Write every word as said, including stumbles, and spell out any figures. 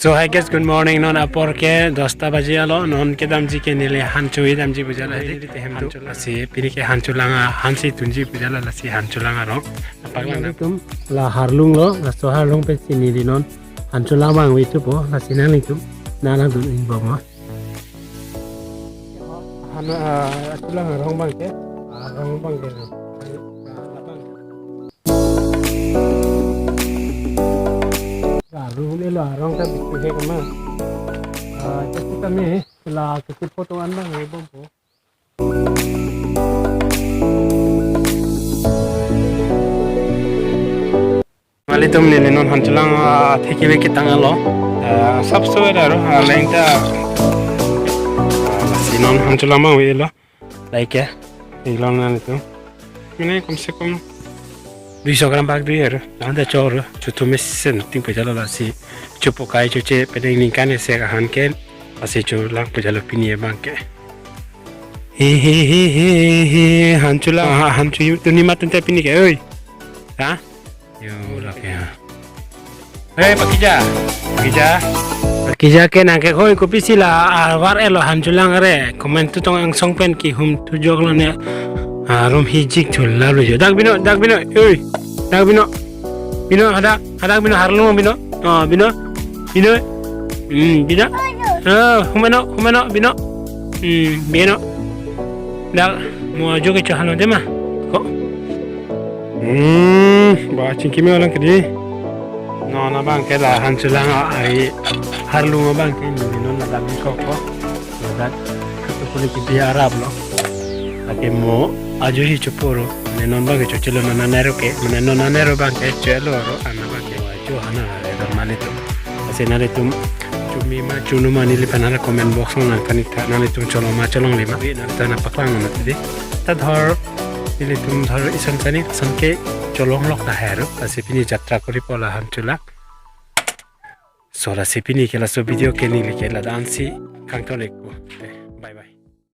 So hi guys, good morning. Non apor ke dosta baji alo, non kedamji ke neli Hanchu damji pu jala di. Hanchu lasi pini ke Hanchulang a, Hansi tunji pu jala lasi Hanchulang arong. Apaklang atum la Harlung lo, laso Harlung pensi neli non Hanchulang abang ave thupo, lasi nanglitum nanglangdun ingbom ma. Hana, ah, Hanchulang arong abang ke, arong abang ke. Arong ni lo, arong ta bisu he kama. Ah, jadi kami la ke photo an abang ingbompo. Nanglitum neli non Hanchulang, ah, thekji ave ketang alo. Ah, sapso ave aro, ah, lengta. Ah, lasi non Hanchulang abang avelo. Like ya. Ilong nanglitum. Mane kom se kom duiso gram bak dui aro. Lanta choro. Chutu mesen ting pu jala lasi. Chupo kai chuche pedeng ningkan isi ahan ke. Lasi chulang pu jala pini abang ke. Hi hi hi hi hi, Hanchulang, ah, Hanchu tuni matun te pini ke, oi. Ha? Yo, lake ha. Eh, Pakija. Pakija. Pakija ke nang ke hoi kopisi la, ah, war elo Hanchulang re. Comment tu tong angsong pen kehum thu jok lo ne. Ah, rum hi jik thu la lo jo. Dak bino, dak bino. Oi. Dak bino. Bino hadak, hadak bino Harlung bino. Oh, bino. Bino. Hmm, bino. Oh, humeno, humeno, bino. Hmm, bino. Dak mo ajo ke chahano de ma. Ko. Hmm, ba chingki me olang kedi. Non abang ke la Hanchulang ai Harlung abang ke ni non la dami ko ko. Dak tu puli kibi arap lo. Lake mo ajo hi chuporo. Mane non abang ke chuchelo non anero ke. Mane non anero abang ke chelo aro ana abang ke. Ajo hana re don malitum. Lasi nanglitum chumi ma chunu ma neliphan hala comment box along nangthan ik tha, nanglitum cholong ma cholongle ma. Wi nangthan apaklang nang tidi. Ta dhor nelitum dhor isan sani san ke cholong lok ta hero. Lasi pini jatra kori po la Hanchulang. So lasi pini ke laso video ke neli ke ladak ansi kangton ikpo.